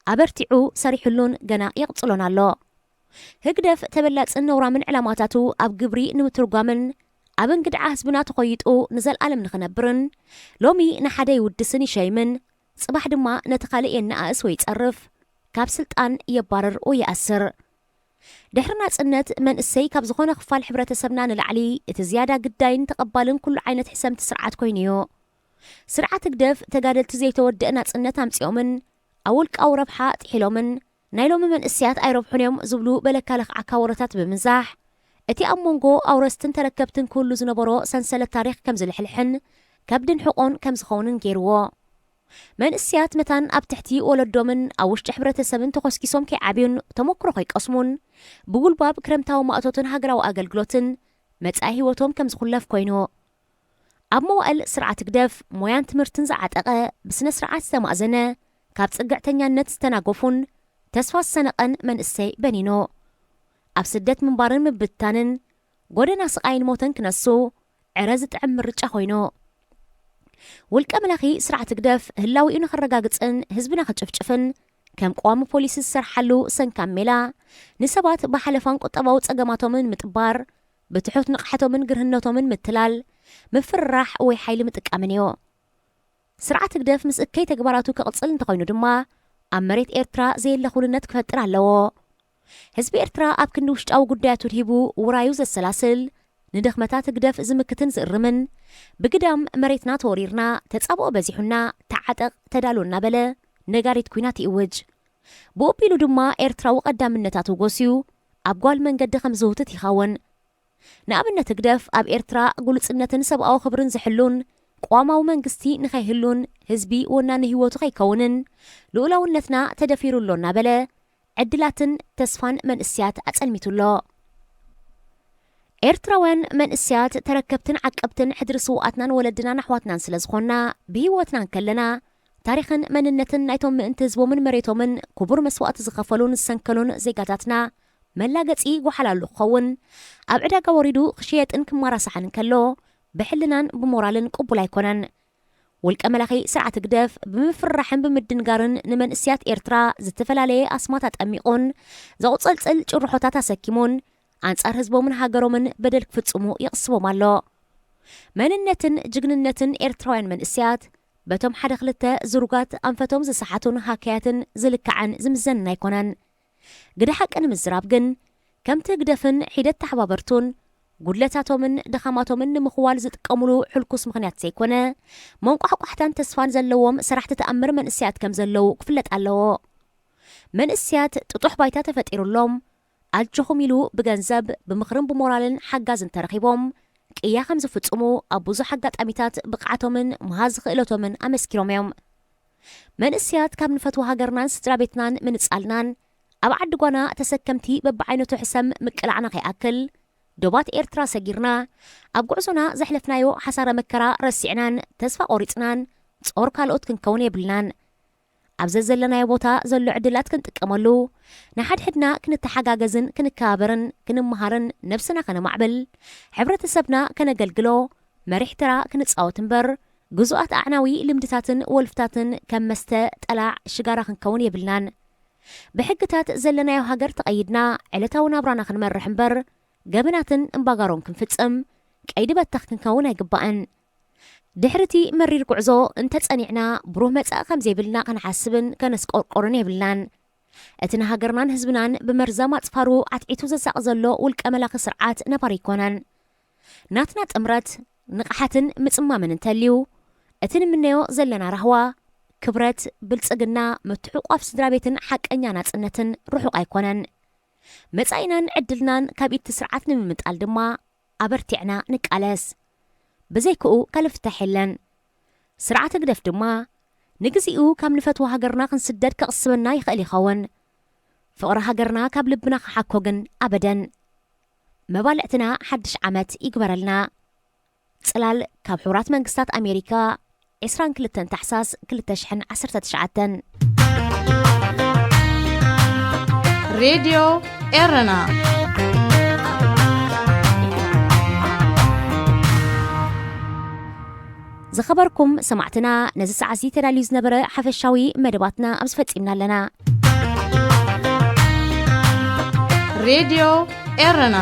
ኣበርቲዑ ሰሪሕሉን ገና የቕጽሎን ኣሎ። ህግደፍ ተበላጽን ነውራምን ዕላማታቱ ኣብ ግብሪ ንምትርጓምን ኣብ እንግድዓ ህዝብና ተኾይጡ ንዘልኣለም ንኽነብርን፣ ሎሚ ንሓደ ይውድስን ይሸይምን፣ ጽባሕ ድማ ነቲ ካልእ የነኣእስ ወይ ይጸርፍ፣ ካብ ስልጣን የባርር ወይ ይኣስር። ድሕሪ ናጽነት መንእሰይ ካብ ዝኾነ ክፋል ሕብረተሰብና ንላዕሊ እቲ ዝያዳ ግዳይን ተቐባልን ኩሉ ዓይነት ሕሰምቲ ስርዓት ኮይኑ እዩ። ስርዓት ህግደፍ ተጋደልቲ ዘይተወደአ ናጽነት ኣምጺኦምን ኣብ ውልቃዊ ረብሓ ጥሒሎምን ናይ ሎሚ መንእሰያት ኣይረብሑን እዮም ዝብሉ በለካ ለኽዓካ ወረታት ብምንዛሕ፣ እቲ ኣብ መንጎ ኣውረስትን ተረከብትን ክህሉ ዝነበሮ ሰንሰለት ታሪኽ ከም ዝልሕልሕን ከብድን ሕቖን ከም ዝኸውንን ገይርዎ። መንእሰያት መታን ኣብ ትሕቲ ወለዶምን ኣብ ውሽጢ ሕብረተሰብን ተኾስኪሶም ከይዓብዩን ተመክሮ ከይቀስሙን ብጉልባብ ክረምታዊ ማእቶትን ሃገራዊ ኣገልግሎትን መጻኢ ህይወቶም ከም ዝኹለፍ ኮይኑ። ኣብ መዋእል ስርዓት ህግደፍ ሞያን ትምህርትን ዝዓጠቐ፣ ብስነ ስርዓት ዝተማእዘነ፣ ካብ ጽግዕተኛነት ዝተናገፉን ተስፋ ዝሰነቐን መንእሰይ በኒኑ። ኣብ ስደት ምንባርን ምብትታንን ጎደና ስቓይን ሞተን ክነሱ ዕረ ዝጥዕም ምርጫ ኮይኑ። ውልቀ መላኺ ስርዓት ህግደፍ ህላዊኡ ንኸረጋግጽን ህዝብና ክጭፍጭፍን ከም ቀዋሚ ፖሊሲ ዝሰርሓሉ ሰንካም ሜላ፣ ንሰባት ብሓለፋን ቁጠባዊ ጸገማቶምን ምጥባር፣ ብትሑት ንቕሓቶምን ግርህነቶምን ምትላል፣ ምፍርራሕ ወይ ሓይሊ ምጥቃምን እዩ። ስርዓት ህግደፍ ምስ እከይ ተግባራቱ ክቕጽል እንተኾይኑ ድማ፣ ኣብ መሬት ኤርትራ ዘየለ ኩንነት ክፈጥር ኣለዎ። ህዝቢ ኤርትራ ኣብ ክንዲ ውሽጣዊ ጉዳያቱ ድሂቡ ውራዩ ዘሰላስል፣ ንድኽመታት ህግደፍ ዝምክትን ዝእርምን፣ ብግዳም መሬትና ተወሪርና፣ ተጻብኦ በዚሑና፣ ተዓጠቕ፣ ተዳሎ እናበለ ነጋሪት ኲናት ይእውጅ። ብኡ ኣቢሉ ድማ ኤርትራዊ ቀዳምነታቱ ጎስዩ ኣብ ጓል መንገዲ ከም ዝህውትት ይኸውን። ንኣብነት ህግደፍ ኣብ ኤርትራ ግሉጽነትን ሰብኣዊ ክብርን ዝሕሉን ቅዋማዊ መንግስቲ ንኸይህሉን ህዝቢ ወናኒ ህይወቱ ከይከውንን ልኡላውነትና ተደፊሩ ኣሎ እናበለ ዕድላትን ተስፋን መንእሰያት ኣጸልሚቱ ኣሎ። ኤርትራውያን መንእሰያት ተረከብትን ዓቀብትን ሕድሪ ስውኣትናን ወለድናን ኣሕዋትናን ስለ ዝኾንና፣ ብህይወትና እንከለና ታሪኽን መንነትን ናይቶም ምእንቲ ህዝቦምን መሬቶምን ክቡር መስዋእቲ ዝኸፈሉን ዝሰንከሉን ዜጋታትና መላገጺ ጓሓላሉ ክኸውን፣ ኣብ ዕዳጋ ወሪዱ ክሽየጥን ክማራሳሕን እንከሎ፣ ብሕልናን ብሞራልን ቅቡል ኣይኮነን። ውልቀ መላኺ ስርዓት ህግደፍ ብምፍርራሕን ብምድንጋርን ንመንእሰያት ኤርትራ ዝተፈላለየ ኣስማት ኣጠሚቑን ዘቑጸልጽል ጭርሖታት ኣሰኪሙን ኣንጻር ህዝቦምን ሃገሮምን በደል ክፍጽሙ ይቕስቦም ኣሎ። መንነትን ጅግንነትን ኤርትራውያን መንእሰያት በቶም ሓደ ክልተ ዝሩጋት ኣንፈቶም ዝሰሓቱን ሃከያትን ዝልካዕን ዝምዘንን ኣይኮነን። ግደ ሓቂ ንምዝራብ ግን፣ ከምቲ ህግደፍን ሒደት ተሓባበርቱን ጉድለታቶምን ድኻማቶምን ንምኽዋል ዝጥቀሙሉ ሕልኩስ ምኽንያት ዘይኮነ፣ መንቋሕቋሕታን ተስፋን ዘለዎም ሰራሕቲ ተኣምር መንእሰያት ከም ዘለዉ ክፍለጥ ኣለዎ። መንእሰያት ጥጡሕ ባይታ ተፈጢሩሎም፣ ኣጆኹም ኢሉ ብገንዘብ፣ ብምኽርን ብሞራልን ሓጋዝ እንተረኺቦም፣ ቅያ ከም ዝፍጽሙ ኣብ ብዙሕ ኣጋጣሚታት ብቕዓቶምን ምሃዝ ክእለቶምን ኣመስኪሮም እዮም። መንእሰያት ካብ ንፈትዎ ሃገርናን ስድራ ቤትናን ምንጻልናን ኣብ ዓዲ ጓና ተሰከምቲ በብዓይነቱ ሕሰም ምቅላዕና ከይኣክል፣ ዶባት ኤርትራ ሰጊርና፣ ኣብ ጉዕዞና ዘሕለፍናዮ ሓሳረ መከራ ረሲዕናን ተስፋ ቆሪጽናን ጾር ካልኦት ክንከውን የብልናን። ኣብ ዘዘለናዮ ቦታ ዘሎ ዕድላት ክንጥቀመሉ፣ ንሓድሕድና ክንተሓጋገዝን ክንከባበርን ክንመሃርን ነብስና ከነማዕብል፣ ሕብረተሰብና ከነገልግሎ መሪሕ ተራ ክንጻወት እምበር፣ ግዙኣት ኣዕናዊ ልምድታትን ወልፍታትን ከም መስተ፣ ጠላዕ፣ ሽጋራ ክንከውን የብልናን። ብሕግታት ዘለናዮ ሃገር ተቐይድና ዕለታዊ ናብራና ክንመርሕ እምበር፣ ገበናትን እምባጋሮን ክንፍጽም ቀይዲ በተኽ ክንከውን ኣይግባእን። ድሕሪ እቲ መሪር ጉዕዞ እንተጸኒዕና፣ ብሩህ መጻኢ ከም ዘይብልና ክንሓስብን ከነስቆርቆርን የብልናን። እቲ ንሃገርናን ህዝብናን ብመርዛም ኣጽፋሩ ዓትዒቱ ዘሳቒ ዘሎ ውልቀ መላኺ ስርዓት ነባሪ ኣይኮነን። ናትና ጥምረት፣ ንቕሓትን ምጽማምን እንተልዩ፣ እቲ ንምነዮ ዘለና ራህዋ ክብረት፣ ብልጽግና፣ ምትሕቋፍ ስድራ ቤትን ሓቀኛ ናጽነትን ርሑቕ ኣይኮነን። መጻኢናን ዕድልናን ካብ ኢድ እቲ ስርዓት ንምምንጣል ድማ ኣበርቲዕና ንቃለስ። ብዘይክኡ ካልእ ፍታሕ የለን። ስርዓት ህግደፍ ድማ ንግዚኡ ካብ ንፈትዋ ሃገርና ክንስደድ ክቕስበና ይኽእል ይኸውን። ፍቕሪ ሃገርና ካብ ልብና ክሓኮ ግን ኣበደን። መባልዕትና ሓድሽ ዓመት ይግበረልና። ጽላል ካብ ሕቡራት መንግስታት ኣሜሪካ፣ ዕስራን ክልተን ታሕሳስ ክልተ ሽሕን ዓሰርተ ትሽዓተን። ሬድዮ ኤረና። ዝኸበርኩም ሰማዕትና፣ ነዚ ሰዓት እዚ ተዳልዩ ዝነበረ ሓፈሻዊ መደባትና ኣብዚ ፈጺምና ኣለና። ሬድዮ ኤረና።